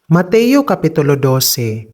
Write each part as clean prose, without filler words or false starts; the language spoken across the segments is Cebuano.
Mateo Kapitulo 12.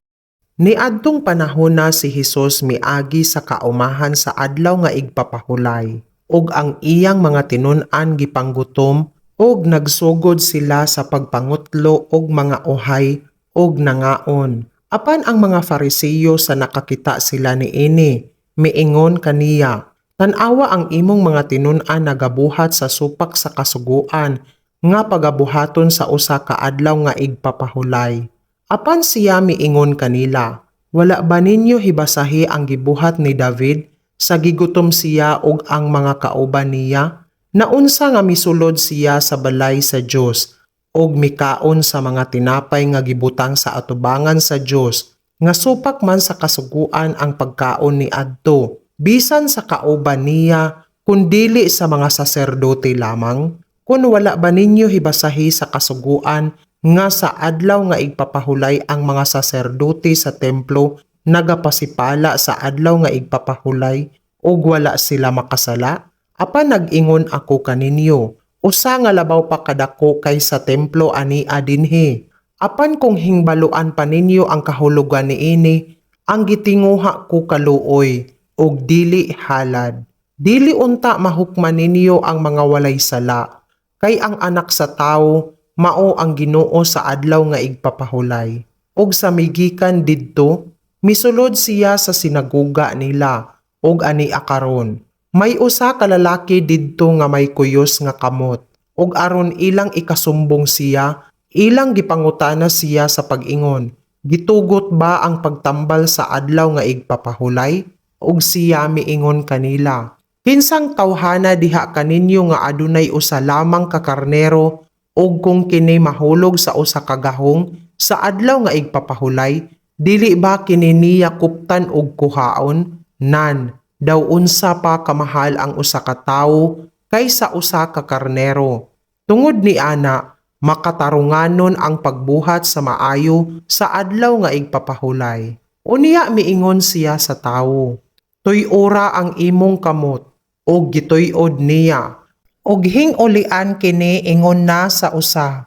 Niadtong panahona, si Hesus miagi sa kaumahan sa Adlaw nga Igpapahulay, ug ang iyang mga tinun-an gipanggutom ug nagsugod sila sa pagpangutlo og mga uhay ug nangaon. Apan ang mga Fariseo, sa nakakita sila niini, miingon kaniya, "Tan-awa, ang imong mga tinun-an nagabuhat sa supak sa kasuguan nga pagabuhaton sa usa ka Adlaw nga Igpapahulay." Apan siya miingon kanila, "Wala ba ninyo hibasahi ang gibuhat ni David sa gigutom siya ug ang mga kauban niya? Naunsa nga misulod siya sa balay sa Dios ug mikaon sa mga tinapay nga gibutang sa atubangan sa Dios, nga supak man sa kasuguan ang pagkaon ni adto bisan sa kauban niya, kun dili sa mga saserdote lamang? Kun wala ba ninyo hibasahi sa kasuguan nga sa Adlaw nga Igpapahulay ang mga saserdote sa templo nagapasipala sa Adlaw nga Igpapahulay ug wala sila makasala? Apan nag-ingon ako kaninyo, usa nga labaw pa kadako kaysa templo ania dinhi. Apan kung hingbaluan pa ninyo ang kahulugan niini, 'Ang gitinguha ko kaluoy ug dili halad,' dili unta mahukman ninyo ang mga walay sala. Kay ang Anak sa Tawo mao ang Ginoo sa Adlaw nga Igpapahulay." Ug sa migikan didto, misulod siya sa sinagoga nila, ug ania karon, may usa ka lalaki didto nga may kuyos nga kamot. Ug aron ilang ikasumbong siya, ilang gipangutana siya sa pag-ingon, "Gitugot ba ang pagtambal sa Adlaw nga Igpapahulay?" Ug siya miingon kanila, "Kinsang tawhana diha kaninyo nga adunay usa lamang ka karnero ug kung kini mahulog sa usa ka gahong sa Adlaw nga Igpapahulay, dili ba kini niya kuptan ug kuhaon? Nan, daw unsa pa kamahal ang usa ka tawo kaysa usa ka karnero. Tungod ni ana, makatarunganon ang pagbuhat sa maayo sa Adlaw nga Igpapahulay." Unya miingon siya sa tawo, "Tuy-ora ang imong kamot." Ug gituy-od niya. Ug hing-ulian kini ingon na sa usa.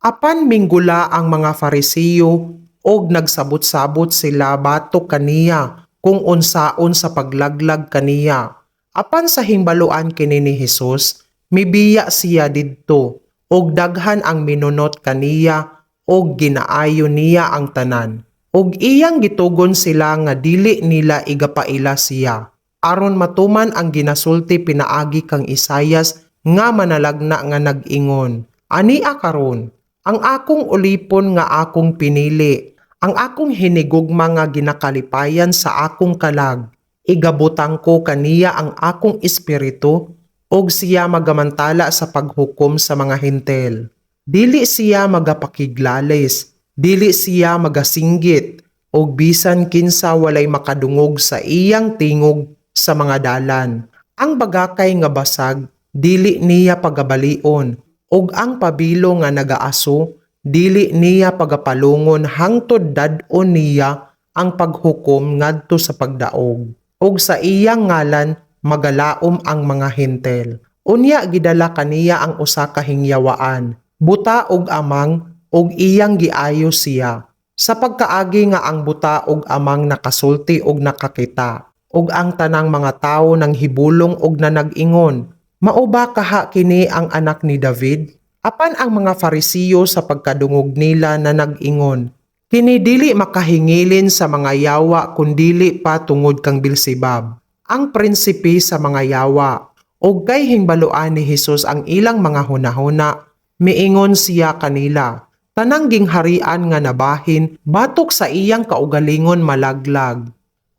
Apan minggula ang mga Farisiyo ug nagsabot-sabot sila batok kaniya kung unsaon sa paglaglag kaniya. Apan sa hingbaluan kini ni Hesus, mibiya siya didto ug daghan ang minunot kaniya ug ginaayo niya ang tanan. Ug iyang gitugon sila nga dili nila igapaila siya, aron matuman ang ginasulti pinaagi kang Isayas nga manalagna nga nag-ingon, "Ania karon, ang akong ulipon nga akong pinili, ang akong hinigugma nga ginakalipayan sa akong kalag. Igabutang ko kaniya ang akong espiritu ug siya magamantala sa paghukom sa mga Hentil. Dili siya magapakiglalis, dili siya magasinggit, ug bisan kinsa walay makadungog sa iyang tingog sa mga dalan. Ang bagakay nga basag, dili niya pagabalion, ug ang pabilo nga nagaaso, dili niya pagapalungon hangtod dad-on niya ang paghukom ngadto sa pagdaog. Ug sa iyang ngalan magalaom ang mga Hentil." Unya gidala kaniya ang usa ka hingyawaan, buta ug amang, ug iyang giayo siya. Sa pagkaagi nga ang buta ug amang nakasulti ug nakakita, ug ang tanang mga tawo nang hibulong ug nanag-ingon, "Mao ba kaha kini ang anak ni David?" Apan ang mga Farisiyo, sa pagkadungog nila, na nag-ingon, "Kini dili makahingilin sa mga yawa kundili pa tungod kang Beelzebub, ang prinsipe sa mga yawa." Og kay hingbaluan ni Hesus ang ilang mga hunahuna, miingon siya kanila, "Tanang gingharian nga nabahin batok sa iyang kaugalingon malaglag.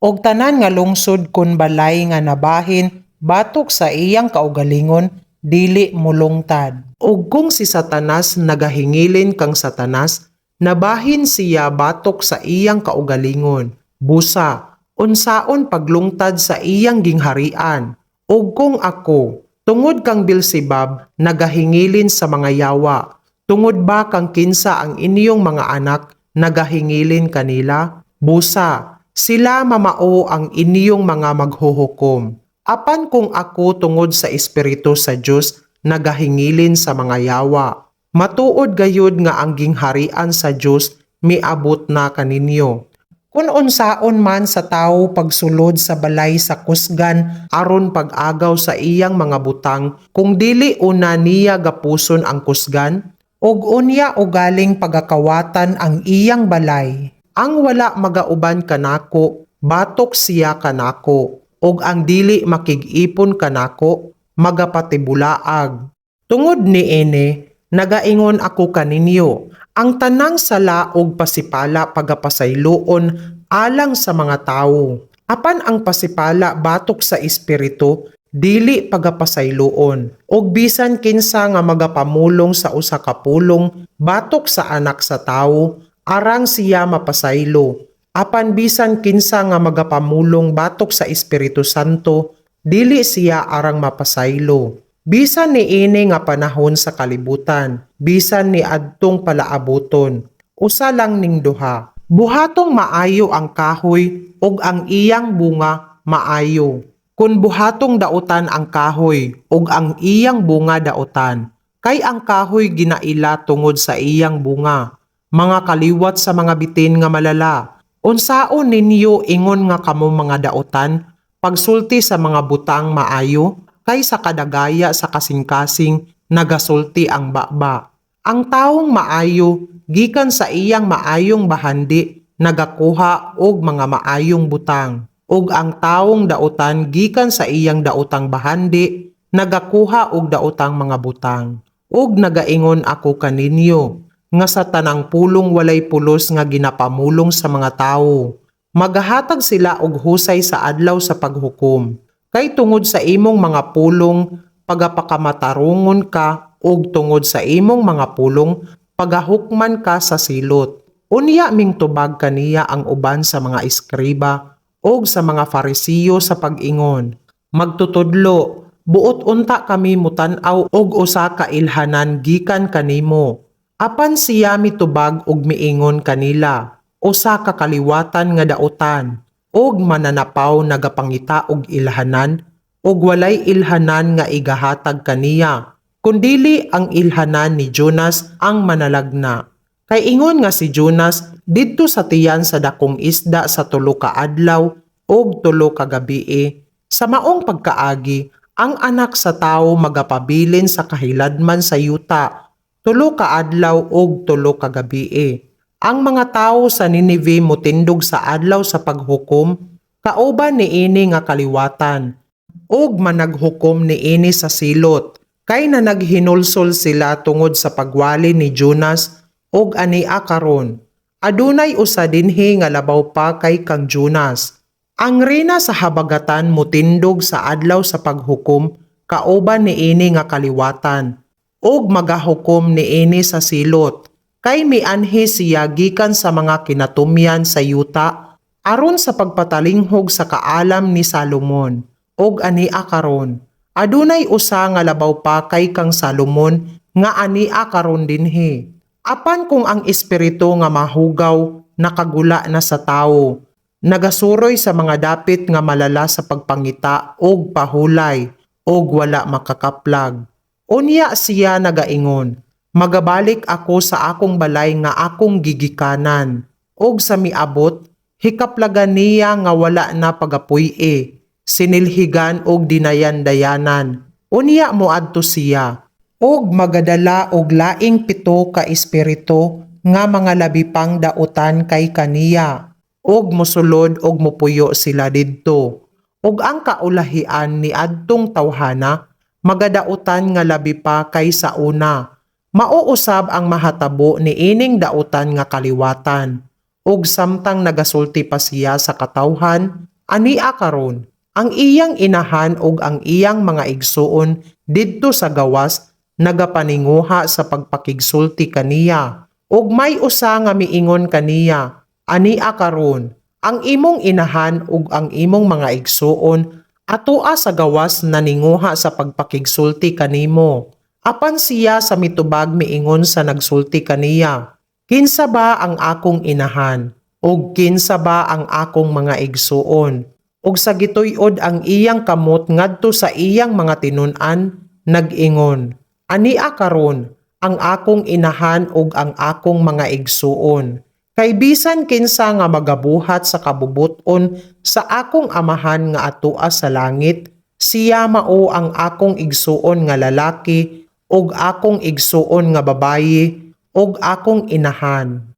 Og tanan nga lungsod kun balay nga nabahin batok sa iyang kaugalingon dili mulungtad. Og kung si Satanas nagahingilin kang Satanas, nabahin siya batok sa iyang kaugalingon. Busa, unsaon paglungtad sa iyang gingharian? Og kung ako, tungod kang Beelzebub, nagahingilin sa mga yawa, tungod ba kang kinsa ang inyong mga anak nagahingilin kanila? Busa, sila mamao ang inyong mga maghuhukom. Apan kung ako tungod sa Espiritu sa Dios nagahingilin sa mga yawa, matuod gayud nga ang gingharian sa Dios miabot na kaninyo. Kung unsaon man sa tawo pagsulod sa balay sa kusgan aron pag-agaw sa iyang mga butang kung dili una niya gapuson ang kusgan, ug unya ugaling pagakawatan ang iyang balay. Ang wala magauban kanako, batok siya kanako, ug ang dili makig-ipon kanako, magapatibulaag. Tungod niini, nagaingon ako kaninyo, ang tanang sala ug pasipala pagapasayloon alang sa mga tawo. Apan ang pasipala batok sa Espiritu dili pagapasayloon. Ug bisan kinsa nga magapamulong sa usa ka pulong batok sa Anak sa Tawo, arang siya mapasaylo. Apan bisan kinsa nga magapamulong batok sa Espiritu Santo, dili siya arang mapasaylo, bisan niini nga panahon sa kalibutan, bisan niadtong palaabuton. Usa lang ning duha. Buhatong maayo ang kahoy ug ang iyang bunga maayo. Kun buhatong dautan ang kahoy ug ang iyang bunga dautan, kay ang kahoy ginaila tungod sa iyang bunga. Mga kaliwat sa mga bitin nga malala, unsaon ninyo ingon nga kamo mga dautan pagsulti sa mga butang maayo? Kay sa kadagaya sa kasing-kasing nagasulti ang baba. Ang tawong maayo gikan sa iyang maayong bahandi nagakuha og mga maayong butang, ug ang tawong dautan gikan sa iyang daotang bahandi nagakuha og daotang mga butang. Ug nagaingon ako kaninyo nga sa tanang pulong walay pulos nga ginapamulong sa mga tawo, magahatag sila og husay sa Adlaw sa Paghukom. Kay tungod sa imong mga pulong pagapakamatarungon ka, ug tungod sa imong mga pulong pagahukman ka sa silot. Unya mingtubag kaniya ang uban sa mga eskriba ug sa mga Farisiyo sa pag-ingon, "Magtutudlo, buot unta kami mutan-aw og usa ka ilhanan gikan kanimo." Apan siya mitubag ug miingon kanila, "Usa ka kaliwatan nga dautan ug mananapaw nagapangita og ilhanan, ug walay ilhanan nga igahatag kaniya kundili ang ilhanan ni Jonas ang manalagna. Kay ingon nga si Jonas didto sa tiyan sa dakong isda sa 3 ka adlaw ug 3 ka gabii, sa maong pagkaagi ang Anak sa Tawo magapabilin sa kahiladman sa yuta 3 ka adlaw ug 3 ka gabii. Ang mga tawo sa Nineve motindog sa Adlaw sa Paghukom kauban niini nga kaliwatan ug managhukom niini sa silot, kay na naghinulsol sila tungod sa pagwali ni Jonas, ug ania karon adunay usa dinhi nga labaw pa kay kang Jonas. Ang reyna sa habagatan motindog sa Adlaw sa Paghukom kauban niini nga kaliwatan ug magahukom niini sa silot, kay mianhi siya gikan sa mga kinatumyan sa yuta aron sa pagpatalinghog sa kaalam ni Salomon, ug ania karon adunay usa nga labaw pa kay kang Salomon nga ania karon dinhi. Apan kung ang espiritu nga mahugaw nakagula na sa tawo, nagasuroy sa mga dapit nga malala sa pagpangita og pahulay, ug wala makakaplag. Unya siya nagaingon, 'Magabalik ako sa akong balay nga akong gigikanan.' Ug sa miabot, hikaplagan niya nga wala na pagapuy-i, sinilhigan og dinayan-dayanan. Unya moadto siya ug magadala og laing pito ka espiritu nga mga labi pang dautan kay kaniya, ug mosulod ug mopuyo sila didto. Ug ang kaulahian niadtong tawhana magadautan nga labi pa kay sa una. Mao usab ang mahatabo niining dautan nga kaliwatan." Ug samtang nagasulti pa siya sa katawhan, ania karon ang iyang inahan ug ang iyang mga igsuon didto sa gawas nagapaninguha sa pagpakigsulti kaniya. Ug may usa nga miingon kaniya, "Ania karon ang imong inahan ug ang imong mga igsuon atoa sa gawas naninguha sa pagpakigsulti kanimo." Apan siya sa mitubag miingon sa nagsulti kaniya, "Kinsa ba ang akong inahan ug kinsa ba ang akong mga igsuon?" Ug sa gituy-od ang iyang kamot ngadto sa iyang mga tinun-an, nag-ingon, "Ania karon ang akong inahan ug ang akong mga igsuon. Kay bisan kinsa nga magabuhat sa kabubut-on sa akong Amahan nga atoa sa langit, siya mao ang akong igsuon nga lalaki ug akong igsuon nga babayi ug akong inahan.